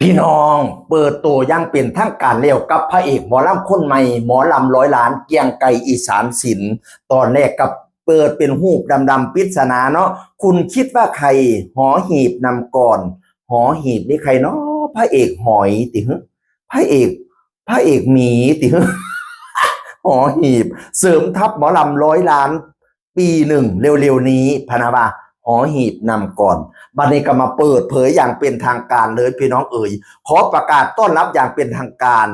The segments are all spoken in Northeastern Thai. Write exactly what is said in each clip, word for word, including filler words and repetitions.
พี่น้อง เปิดตัวอย่างเป็นทางการแล้วกับพระเอกหมอลำคนใหม่ หมอลำร้อยล้าน เกรียงไกร อีสานศิลป์ ตอนแรกกับเปิดเป็นรูปดำๆ ปริศนาเนาะ คุณคิดว่าใคร หอหีบนำก่อน หอหีบนี่ใครเนาะ พระเอกหอยติฮะ พระเอก พระเอกหมีติฮะ หอหีบ เสริมทัพหมอลำร้อยล้าน ปีหนึ่งเร็วๆนี้ พะนะว่า หอหีบนำก่อน บัดนี้ก็มาเปิดเผยอย่างเป็นทางการเลยพี่น้องเอ๋ย ขอประกาศต้อนรับอย่างเป็นทางการ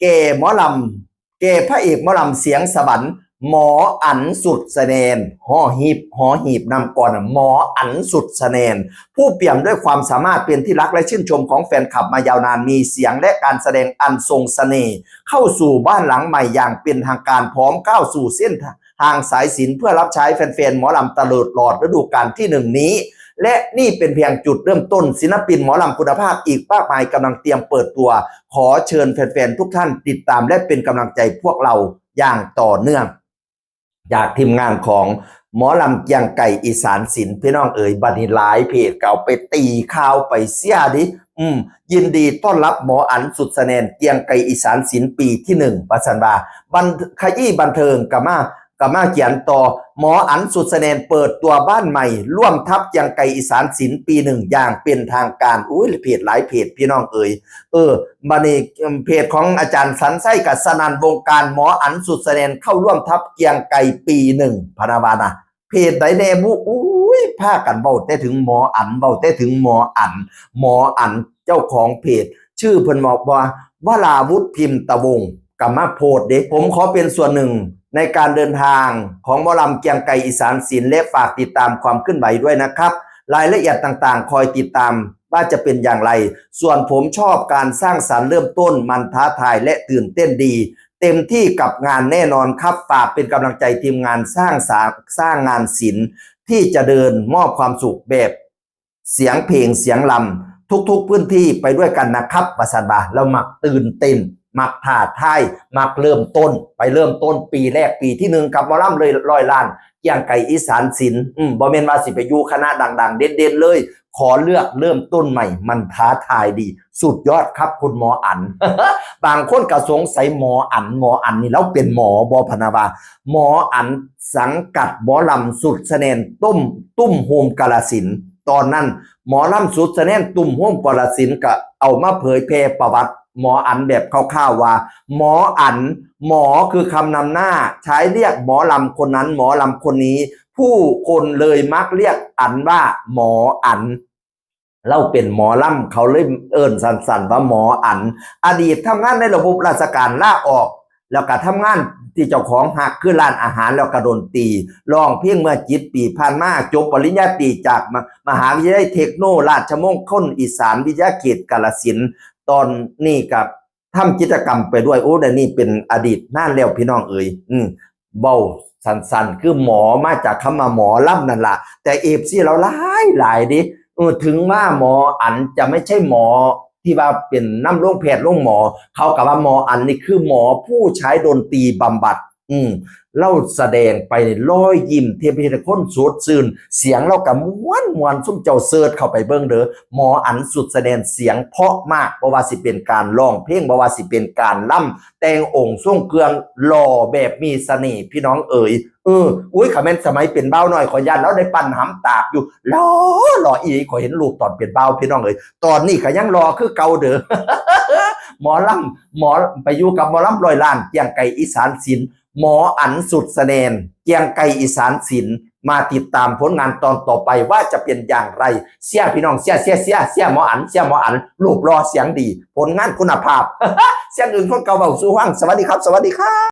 แก่หมอลำ แก่พระเอกหมอลำเสียงสวรรค์ หมออั๋นสุดสะแนน หอหีบ หอหีบนำก่อน หมออั๋นสุดสะแนน ผู้เปี่ยมด้วยความสามารถเป็นที่รักและชื่นชมของแฟนคลับมายาวนาน มีเสียงและการแสดงอันทรงเสน่ห์ เข้าสู่บ้านหลังใหม่อย่างเป็นทางการ พร้อมก้าวสู่เส้นทางสายศิลป์เพื่อรับใช้แฟนๆหมอลำตลอดฤดูกาลที่หนึ่งนี้ และนี่เป็นเพียงจุดเริ่มต้น ศิลปินหมอลำคุณภาพอีกมากมายกำลังเตรียมเปิดตัว ขอเชิญแฟนๆทุกท่านติดตามและเป็นกำลังใจพวกเราอย่างต่อเนื่อง จากทีมงานของหมอลำเกรียงไกร อีสานศิลป์ พี่น้องเอ๋ย บัดนี้หลายเพจก็เอาไปตีข่าวไปเสียดิ อืม ยินดีต้อนรับหมออั๋นสุดสะแนน เกรียงไกร อีสานศิลป์ ปีที่หนึ่ง ว่าซั่นว่า บัน ขยี้บันเทิงก็มา ก็มาเขียนต่อ หมออั๋นสุดสะแนนเปิดตัวบ้านใหม่ ร่วมทัพเกรียงไกร อีสานศิลป์ ปีหนึ่ง อย่างเป็นทางการ อุ้ย เพจหลายเพจพี่น้องเอ๋ย เออ บัดนี้เพจของอาจารย์สันไส้กับสนั่นวงการ หมออั๋นสุดสะแนนเข้าร่วมทัพเกรียงไกร ปีหนึ่ง พะนะว่านะ เพจใดแน่บุ อุ้ย พากันเว้าแต่ถึงหมออั๋น เว้าแต่ถึงหมออั๋น หมออั๋น เจ้าของเพจ ชื่อเพิ่นบอกว่า วราวุธพิมพ์ตะวงศ์ ก็มาโพสต์เด้ ผมขอเป็นส่วนหนึ่งในการเดินทางของหมอลำเกรียงไกร อีสานศิลป์ และฝากติดตามความเคลื่อนไหวด้วยนะครับ รายละเอียดต่างๆ คอยติดตามว่าจะเป็นอย่างไร ส่วนผมชอบการสร้างสรรค์เริ่มต้น มันท้าทายและตื่นเต้นดี เต็มที่กับงานแน่นอนครับ ฝากเป็นกำลังใจทีมงานสร้างสา สร้างงานศิลป์ ที่จะเดินมอบความสุขแบบเสียงเพลงเสียงลำทุกๆพื้นที่ไปด้วยกันนะครับ ว่าซั่นว่า แล้วมักตื่นเต้น มักท้าทาย มักเริ่มต้น ไปเริ่มต้นปีแรกปีที่หนึ่งกับหมอลำเลยร้อยล้าน เกรียงไกร อีสานศิลป์ อืม บ่แม่นว่าสิไปอยู่คณะดังๆ เด่นๆเลย ขอเลือกเริ่มต้นใหม่ มันท้าทายดี สุดยอดครับคุณหมออั๋น บางคนก็สงสัยหมออั๋น หมออั๋นนี่ลาวเป็นหมอบ่ พะนะว่า หมออั๋นสังกัดหมอลำสุดสะแนนตุ้ม ตุ้มโฮมกาฬสินธุ์ ตอนนั้นหมอลำสุดสะแนนตุ้มโฮมกาฬสินธุ์ก็เอามาเผยแพร่ประวัติหมออั๋นแบบคร่าวๆว่า หมออั๋น หมอคือคำนำหน้า ใช้เรียกหมอลำคนนั้นหมอลำคนนี้ ผู้คนเลยมักเรียกอั๋นว่าหมออั๋น ลาวเป็นหมอลำ เขาเลยเอิ้นสั้นๆว่าหมออั๋น อดีตทำงานในระบบราชการลาออก แล้วก็ทำงานที่เจ้าของฮักคือร้านอาหาร แล้วก็ดนตรี ร้องเพลงเมื่อเจ็ดปีผ่านมา จบปริญญาตรีจากม- มหาวิทยาลัยเทคโนราชมงคลอีสานวิทยาเขตกาฬสินธุ์ ตอนนี้ก็ทำกิจกรรมไปด้วย โอ้ เดี๋ยวนี้เป็นอดีตนานแล้วพี่น้องเอ๋ย อืม เว้าสั้นๆ คือหมอมาจากคำว่าหมอลำนั่นล่ะ แต่เอฟซีลาวหลายหลายเด้ เออ ถึงว่าหมออั๋นจะไม่ใช่หมอที่ว่าเป็นนำโรงแพทย์โรงหมอ เขาก็ว่าหมออั๋นนี่คือหมอผู้ใช้ดนตรีบำบัด อืม ลาวแสดงไปรอยยิ้มเต็มไปหมด คนสดชื่น เสียงลาวก็ม่วนๆ ซุมเจ้าเสิร์ชเข้าไปเบิ่งเด้อ หมออั๋นสุดสะแนน เสียงเพราะมาก บ่ว่าสิเป็นการร้องเพลง บ่ว่าสิเป็นการลำ แต่งองค์ทรงเครื่อง หล่อแบบมีเสน่ห์พี่น้องเอ๋ย เออ อุ๊ย คันแม่นสมัยเป็นบ่าวน้อย ข้อยย้านลาวได้ปั้นหำตากอยู่ หล่อ หล่ออีหลี ข้อยเห็นรูปตอนเป็นบ่าวพี่น้องเอ๋ย ตอนนี้ก็ยังหล่อคือเก่าเด้อ หมอลำ หมอ ไปอยู่กับหมอลำร้อยล้าน เกรียงไกร อีสานศิลป์ หมออั๋นสุดสะแนน เกรียงไกร อีสานศิลป์ มาติดตามผลงานตอนต่อไปว่าจะเป็นอย่างไร เชียร์พี่น้อง เชียร์ เชียร์ เชียร์ เชียร์หมออั๋น เชียร์หมออั๋น รูปหล่อเสียงดี ผลงานคุณภาพ เสียงอื่นคนเก่าเว้าสู่ฟัง สวัสดีครับ สวัสดีครับ